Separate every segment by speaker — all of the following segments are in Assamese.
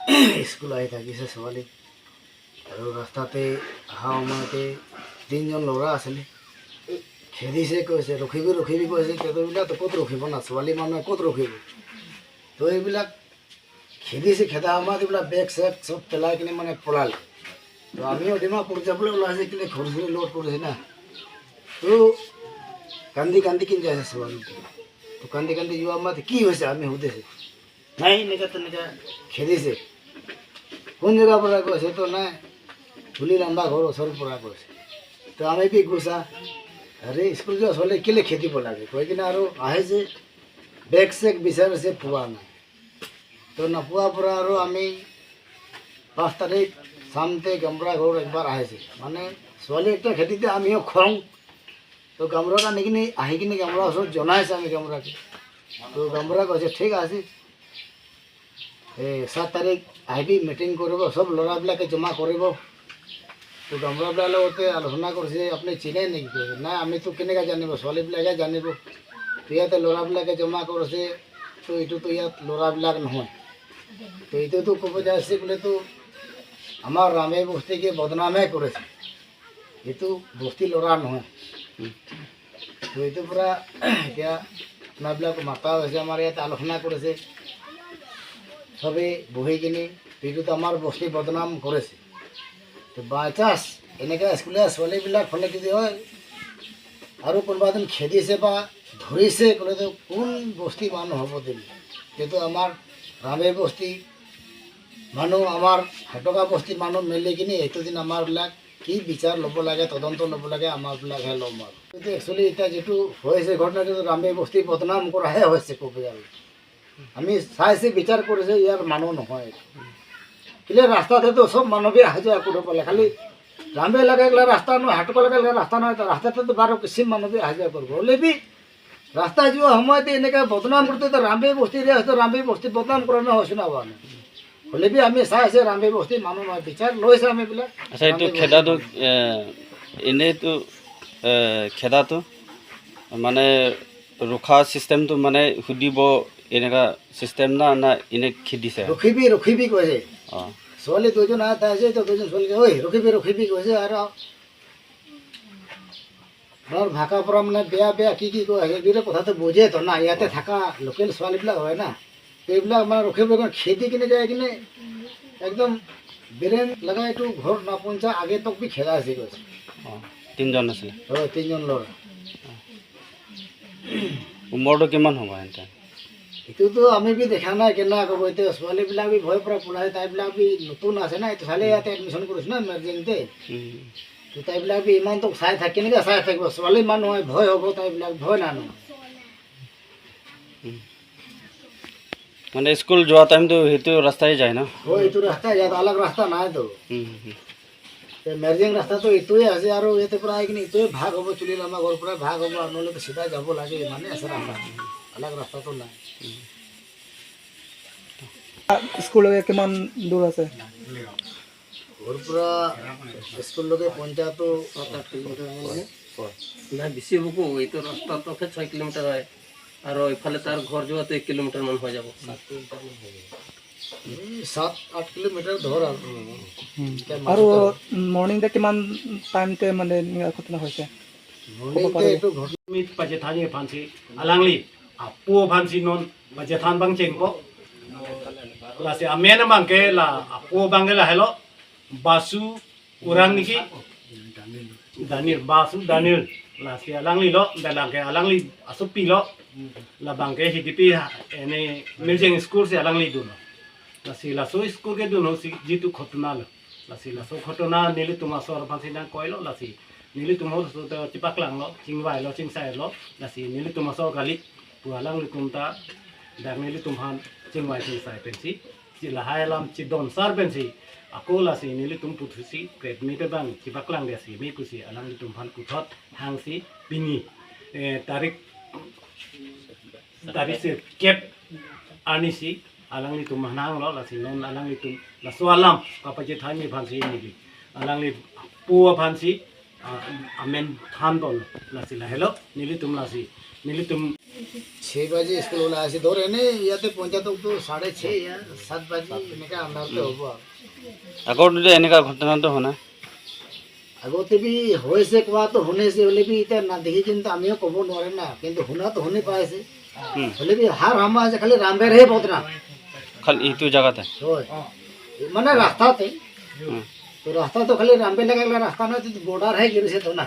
Speaker 1: স্কুল আহি থাকিছে ছোৱালী আৰু ৰাস্তাতে অহা সময়তে তিনিজন ল'ৰা আছিলে, খেদিছে, কৈছে ৰখিবি ৰখিবি কৈছে। তেহেঁতৰবিলাক ক'ত ৰখিব না, ছোৱালী মানুহে ক'ত ৰখিব? তো এইবিলাক খেদিছে, খেদা সময়ত এইবিলাক বেগ চেগ চব পেলাই কিনে মানে পলালে। তো আমিও ডিমাপুৰ যাবলৈ ওলাইছে, কিন্তু খৰি চৰি লোড কৰিছে না। তো কান্দি কান্দি কিনে যাইছে ছোৱালীটো। তো কান্দি কান্দি যোৱা সময়ত কি হৈছে আমি সুধিছে, নাই এনেকুৱা তেনেকুৱা খেদিছে। কোন জেগাৰ পৰা কৈছে? তো নাই, চুলি লম্বা ঘৰ ওচৰৰ পৰা কৈছে। তো আমি বি গুচা, আৰে স্কুল যোৱা ছোৱালী কেলৈ খেদিব লাগে কৈ কিনে আৰু আহিছে, বেগ চেগ বিচাৰিছে, পোৱা নাই। তো নোপোৱাৰ পৰা আৰু আমি 5 তাৰিখ চামতে গামবুঢ়া ঘৰ একবাৰ আহিছে, মানে ছোৱালী একটা খেদিতে আমিও খং। তো গামবুঢ়াক আনি কিনে আহি কিনে গামবুঢ়াৰ ওচৰত জনাইছে আমি গামবুঢ়াকে। তো গামবুঢ়া কৈছে, ঠিক আছে, এই 7 তাৰিখ আহিবি, মিটিং কৰিব, চব ল'ৰাবিলাকে জমা কৰিব। তো গামবুঢ়াবিলাকৰ লগতে আলোচনা কৰিছে, আপুনি চিনে নেকি কৈছে। নাই, আমিতো কেনেকৈ জানিব, ছোৱালীবিলাকে জানিব। তো ইয়াতে ল'ৰাবিলাকে জমা কৰিছে, তো এইটোতো ইয়াত ল'ৰাবিলাক নহয়। তো এইটোতো ক'ব যাইছে বোলেতো আমাৰ ৰামে বস্তিকে বদনামহে কৰিছে, এইটো বস্তি ল'ৰা নহয়। তো এইটোৰ পৰা এতিয়া আপোনাবিলাক মাতা হৈছে, আমাৰ ইয়াতে আলোচনা কৰিছে চবেই বহি কিনি। এইটোতো আমাৰ বস্তি বদনাম কৰিছে। তো বাই চান্স এনেকৈ স্কুলীয়া ছোৱালীবিলাক হ'লে যদি হয় আৰু কোনোবা এদিন খেদিছে বা ধৰিছে ক'লেতো কোন বস্তি মানুহ হ'ব দিম? যিহেতু আমাৰ ৰামে বস্তি মানুহ, আমাৰ হাটকা বস্তি মানুহ মিলি কিনি এইটো দিন আমাৰবিলাক কি বিচাৰ ল'ব লাগে, তদন্ত ল'ব লাগে, আমাৰবিলাকহে ল'ম। আৰু এইটো একচুৱেলি এতিয়া যিটো হৈছে ঘটনাটো ৰামে বস্তি বদনাম কৰাহে হৈছে ক'ব গ'লে। আমি চাইছে, বিচাৰ কৰিছে, ইয়াৰ মানুহ নহয়। কেলে ৰাস্তাতেতো চব মানুহে অহা যোৱা কৰিব পাৰে, খালি ৰামে লাগে ৰাস্তা নহয়, হাটকা লাগে ৰাস্তা নহয়। ৰাস্তাতেতো বাৰ কিচিম মানুহে অহা যোৱা কৰিব। হ'লে বি ৰাস্তা যোৱা সময়তে এনেকৈ বদনাম কৰোঁতে ৰামবে বস্তিৰে হৈছে, ৰামবে বস্তি বদনাম কৰা নহয় হৈছে না হোৱা নাই। হ'লে বি আমি চাইছে ৰামবে বস্তি মানুহ নহয়, বিচাৰ লৈছে আমি বিলাক।
Speaker 2: আচ্ছা, এইটো খেদাটো এনেইতো খেদাটো মানে ৰখা চিষ্টেমটো মানে সুধিব এনেকুৱা চিষ্টেম না না এনে খেদিছে?
Speaker 1: ৰখিবি ৰখিবি কৈছে। ছোৱালী দুজন আহে আছে, তো দুজন ছোৱালী ঐ ৰখিবি ৰখিবি কৈছে। আৰু আমাৰ ভাষাৰ পৰা মানে বেয়া বেয়া কি কি কয়, সেইবিলাক কথাটো বুজে তো না, ইয়াতে থকা লোকেল ছোৱালীবিলাক হয় না। এইবিলাক মানে ৰখিব খেদি কিনে যায় কিনে একদম ব্ৰেন লগাই এইটো ঘৰ নাপঞ্চা আগে তক বি খেদা আছে কৈছে।
Speaker 2: অঁ, তিনিজন আছিলে?
Speaker 1: হয়, তিনিজন ল'ৰা।
Speaker 2: উমৰটো কিমান হ'ব সিহঁতে?
Speaker 1: এইটোতো আমি বি দেখা নাই, কেনে ক'ব এতিয়া। ছোৱালীবিলাক বি ভয় পৰা পলাই, তাইবিলাক বি নতুন আছে না, এইটো চালে ইয়াতে এডমিশ্যন কৰিছে না মেৰ্জিংতে। তো তাইবিলাক বি ইমানটো চাই থাক, কেনেকৈ চাই থাকিব? ছোৱালী মানুহ হয়, ভয় হ'ব, তাইবিলাক ভয় নানো।
Speaker 2: মানে স্কুল যোৱা টাইমটো সেইটো ৰাস্তাই যায় ন?
Speaker 1: হয়, এইটো ৰাস্তা, ইয়াত আলাগ ৰাস্তা নাইতো। মেৰ্জিং ৰাস্তাটো এইটোৱে আছে আৰু ইয়াতে পৰা আহি কিনে এইটোৱে ভাগ হ'ব, চুলি আমাৰ ঘৰৰ পৰা ভাগ হ'ব আৰু নহ'লে চিধা যাব লাগে। ইমানেই আছে ৰাস্তা, আলাগ ৰাস্তাটো নাই।
Speaker 3: স্কুললৈকে কিমান দূৰ আছে?
Speaker 1: ঘৰৰ পৰা স্কুললৈকে পঞ্চায়তো
Speaker 4: নাই, বেছি হ'ব। এইটো ৰাস্তাটো 6 কিলোমিটাৰ হয় আৰু ইফালে তাৰ ঘৰ যোৱাটো 1 কিলোমিটাৰ মান হৈ যাব।
Speaker 1: এই 7-8 কিলোমিটাৰ ধৰ আৰু এতিয়া।
Speaker 3: আৰু মৰ্ণিংতে কিমান টাইমতে মানে এনেকুৱা ঘটনা হৈছে?
Speaker 1: মৰ্ণিংতে এইটো ঘটনা
Speaker 5: Mi pajethan ye phansi alangli apu phansi non pajethan bang chengpo la se amen bang ke la apu bang la hello basu urang niki Daniel, basu Daniel la se alangli lo dalang ke alangli asupi lo la bang ke hidipi ene miljeng school se alangli duno la se la so school ke duno si jitu khotna lo la se la so khotna nili tuma sor phansi na koilo la si nili tum ho so to chipak lang lo chingwai lo chingsai lo la si nili tum so gali pualang li tum ta dak nili tum han chingwai chingsai pensi chi la hai lam chi don sar pensi ako la si nili tum puthusi pret mi te bang chipak lang de si mi kusi alang li tum han kuthot hang si pini e tarik tarik se kep anisi alang li tum hanang lo la si non alang li tum la swalam ka pa che thai mi phan si ni alang li puwa phan si amen than don la si la hello nili tum la si nili tum.
Speaker 1: 6 বাজি স্কুল ওলাই আছে ধৰ, এনেই ইয়াতে পঞ্চায়তকতো 6:30 7 বাজি এনেকৈ আন্ধাৰতে হ'ব আৰু।
Speaker 2: আগত এনেকুৱা ঘটনাটো হোৱা নাই?
Speaker 1: আগতে বি হৈছে, কোৱাটো শুনিছে, হ'লে বি এতিয়া নাদেখি, কিন্তু আমিও ক'ব নোৱাৰে না, কিন্তু শুনাটো শুনি পাইছে। হ'লে বি হাৰ আমাৰ আছে খালি ৰামবেৰহে বদনাম।
Speaker 2: খালি এইটো জেগাতে?
Speaker 1: হয়, মানে ৰাস্তাতে। তো ৰাস্তাটো খালি ৰামবেৰ লগা ৰাস্তা নহয়, বৰ্ডাৰহে গিৰিছে তো না।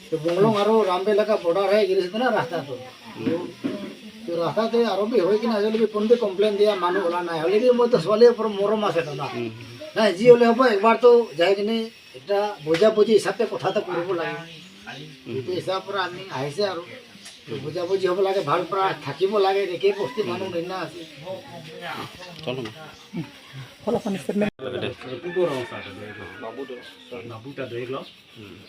Speaker 1: তো বংলং আৰু ৰামবেৰ লগা বৰ্ডাৰহে গিৰিছে না ৰাস্তাটো। তো ৰাস্তাতে আৰু বি হৈ কিনে আজিলৈ কোনটো কমপ্লেইন দিয়া মানুহ ওলা নাই। হ'লে বি মইতো ছোৱালীৰ ওপৰত মৰম আছে তো না। নাই, যি হ'লে হ'ব, একবাৰতো যাই কিনে এটা বুজাবুজি হিচাপে কথাটো কৰিব লাগে। সেইটো হিচাপৰ পৰা আমি আহিছে আৰু বুজাবুজি হ'ব লাগে, ভাল পৰা থাকিব লাগে, একেই বস্তি মানুহ নিচিনা আছে।
Speaker 2: চলো।
Speaker 5: Babu ta doiglo,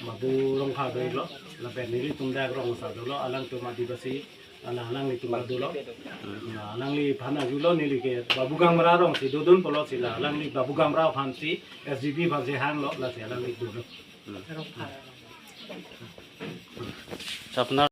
Speaker 5: babu rongkha doiglo, la benili tumda rong sa dolo alang tu madibasi alang alang li tumda dolo alang li phana julo nili ke babu gamra rong si dodon polo si la alang li babu gamra phansi SGB phansi hang lo la si alang li dolo।
Speaker 2: আপোনাৰ